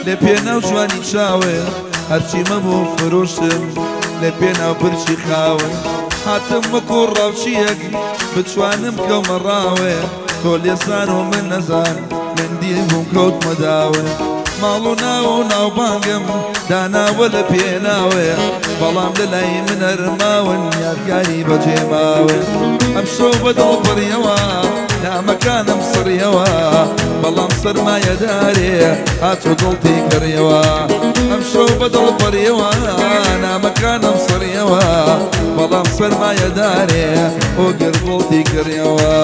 لە پێناو جوانی چاوێ هەرچی مەبوو فرۆشتم لە پێناو پرچی خاوێ هاتم وەکو ڕاوچیەک بتوانم کەومە ڕاوێ تۆ لێزان و من نەزان من دیل بووم کەوتمە داوێ ماڵ و ناو و ناوبانگم داناوە لە پێناوێ بەڵام لە لای من هەرماون یادگاری بەجێ ماوێ ئەم شەو بەدڵ بڕیەوە نامەکانم سڕیەوە بەڵام سەرمایەدارێ هاتوو دڵتی کڕیەوە ئەم شەو بەدڵ بڕیەوە نامەکانم سڕیەوە بەڵام سەرمایەدارێ هۆگر دڵتی کڕیەوە.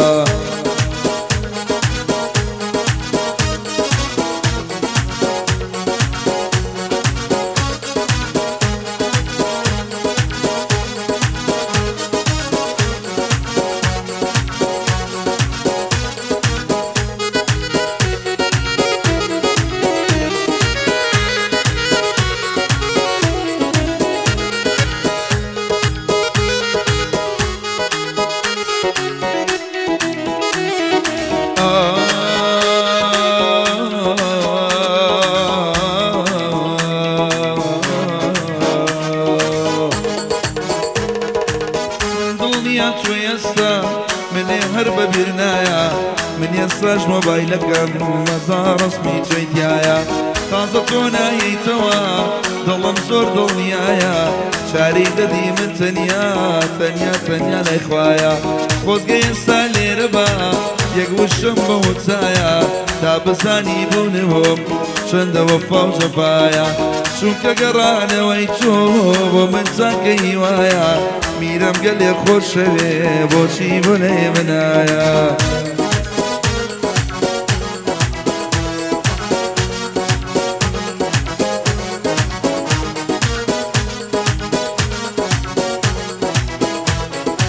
من ئێستاش مۆبایلەکەم مەزا ڕەسمی تۆی تایە تازە تۆ نایەیتەوە دڵم زۆر دڵنیایە چاری دەدی من تەنیا تەنیا تەنیا لای خوایە خۆزگە ئێستا لێرە بە یەک وشم بەوتایە تا بزانی بوونەوەم چەندە وەفا و جەفایە چونکە گەڕانەوەی تۆ بۆ من چاکە هیوایە میرەم گەلێ خۆشەوێ بۆچی بۆ لای منایە.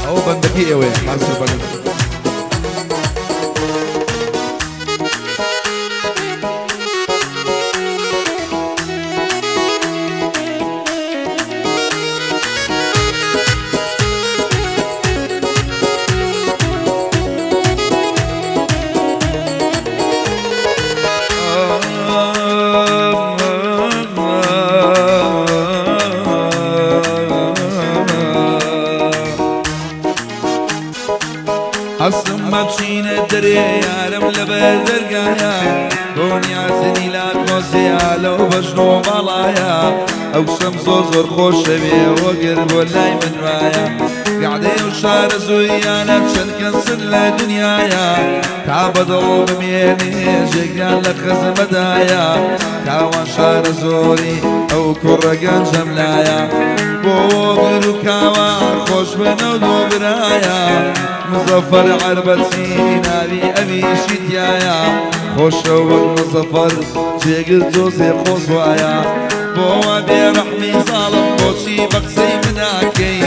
ئەوە بەندەکەی ئێوەیە حازر بەندەکە. حەسم بەچینە دەرێ یارم لەبەر دەرگایە دۆنیازنی لا کۆزەیە لەو بەژنۆ باڵایە ئەو شەم زۆر زۆر خۆشەوێ وەگەر بۆ لای من وایە گەعدەی و شارە زۆیانە چەند کەسن لە دنیاە تا بەدڵ بمێنێ جێگیان لە خزمەدایە کاوان شارە زۆری ئەو کوڕە گەنجەم لایە بۆ گر و کاوە خۆش بنەو دۆبرایە مزەفەر عەربەتی ناوی ئەویشی تایە خۆشە وەک مزەفەر جێگر جۆزێ قۆز وایە بۆ وا بێڕەحمی زاڵم بۆچی بە قسەی مناکەی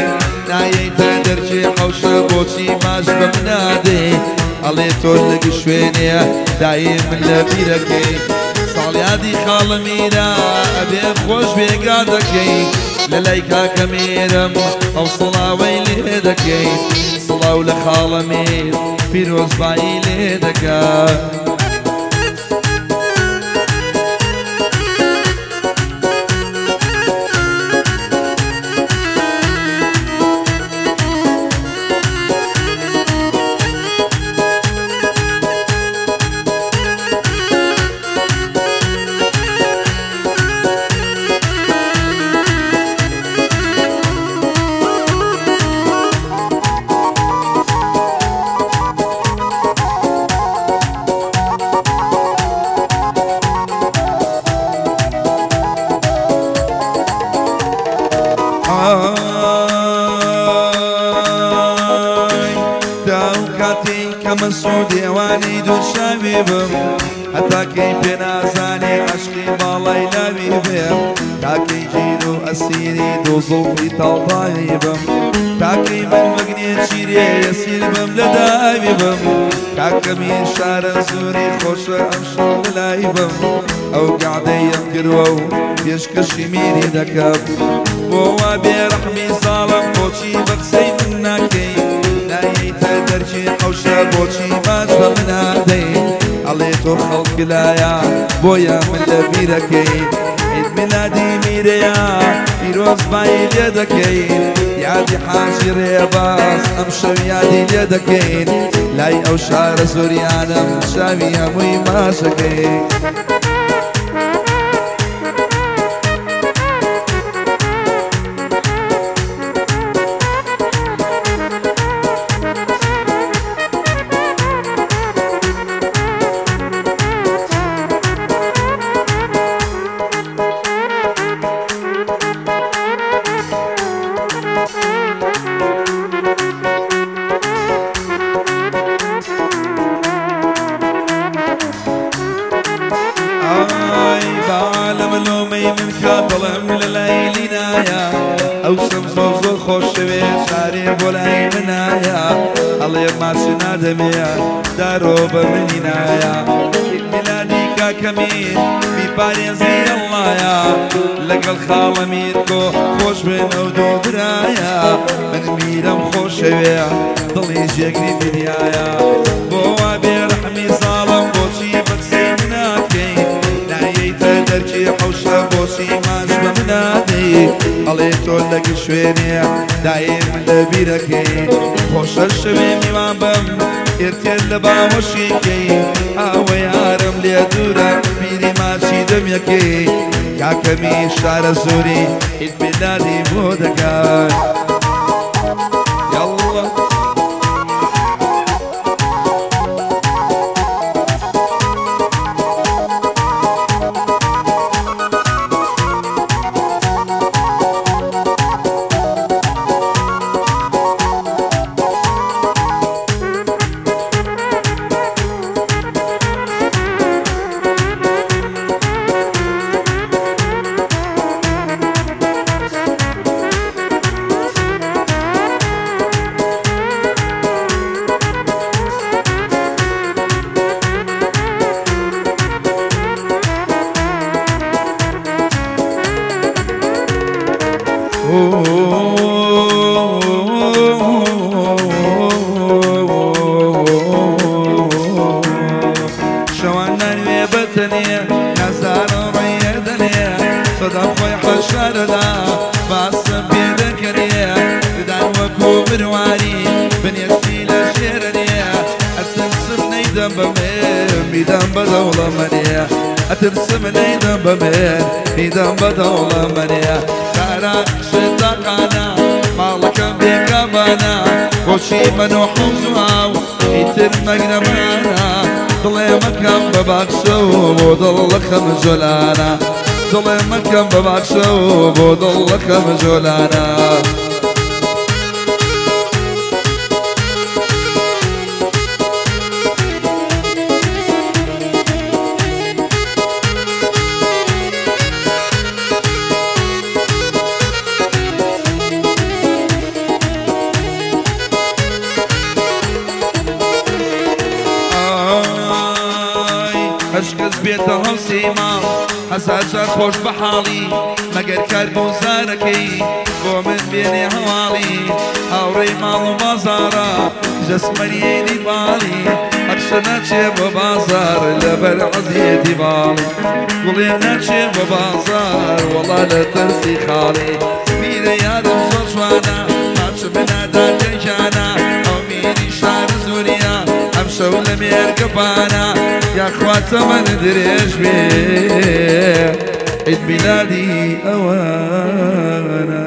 نایەیتە دەرچێ حەوشە بۆچی ماش بە منادەی ئەڵێ تۆ لەگ شوێنێ دایم من لە بیرەکەی ساڵیادی خاڵە میرە ئەبێ خۆش بێگا دەکەی لە لای کاکە میرم ئەو سڵاوەی لێ دەکەی سڵاو لە خاڵە میر پیرۆزبایی لێ دەکا. کە مەسعودێوانی دوور شاوی بم هەتا کەی پێنازانێ عەشقی باڵای لاوی بێم تاکەی گیر و ئەسیری دوو زوڵفی تاڵتاوی بم تاکەی من بگنێ چیرێ یەسیر بم لە داوی بم کاکەمی شارە زۆری خۆشە ئەم شەو لە لای بم ئەو گەعدەیەم کردووە و پێشکەشی میری دەکەم بۆ وا بێڕەحمی زاڵم بۆچی بە قسەی من ناکەی نایەیتە دەرچی حەوشە بۆچی ماچ بە منادەی ئەڵێ تۆ خەڵک کلایە بۆیە من لە بیرەکەی عید میلادی میرەیە پیرۆزبایی لێ دەکەین یادی حاجی ڕێباز ئەمشەو یادی لێ دەکەین لای ئەو شارە زۆریانم چاوی هەمووی ماچەکەی دارۆ بە منی نایە میلادی کاکەمیر بیپارێزی ئەڵڵایە لەگەڵ خاڵە میرکۆ خۆش بێن ئەو دوو برایە من میرەم خۆشەوێ دڵی جێگری دنیایە بۆ وا بێڕەحمی زاڵم بۆچی بەقسەی مناکەی نایەیتە دەرکی حەوشە بۆچی ماچ بە منادەی ئەڵێ تۆ لەگە شوێنێ دایم لە بیرەکەی خۆشە شەوێ میوان بم تێر لە باوەشیکەی ئاوە یارم لێ دوورە بیری ماچی دەمیەکەی کاکەمی شارە زۆری عید میلادی بۆ دەکات یاڵڵا ئەترسم نەیدەم بەمێن میدەم بە دەوڵەمەنیە تاران شتاقانە ماڵەکەم بێکامانە بۆچی من و حەوز و ئاو ئیتر مەگرەمانە دڵێ مەکەم بە باخچە و بۆ دڵ لە خەم جۆلانە دڵێ مەکەم بە باخچە و بۆ دڵ لە خەم جۆلانە هەزار جار خۆش بە حاڵی مەگەر کار بۆ زارەکەی بۆ من بێنێ هەواڵی هاوڕێی ماڵ و بازارە جەسمەریەی باڵی هەرشە ناچێ بۆ بازار لەبەر عەزیەتی باڵی گوڵێ ناچێ بۆ بازار وەڵا لە ترسی خاڵی میرە یارم زۆر جوانە ماچم نادا تێکیانە ئەو میری شارە زۆریە ئەمشەو لە مێرگەبانە یاخوا تەمەن درێژ بێ عید میلادی ئەوانە.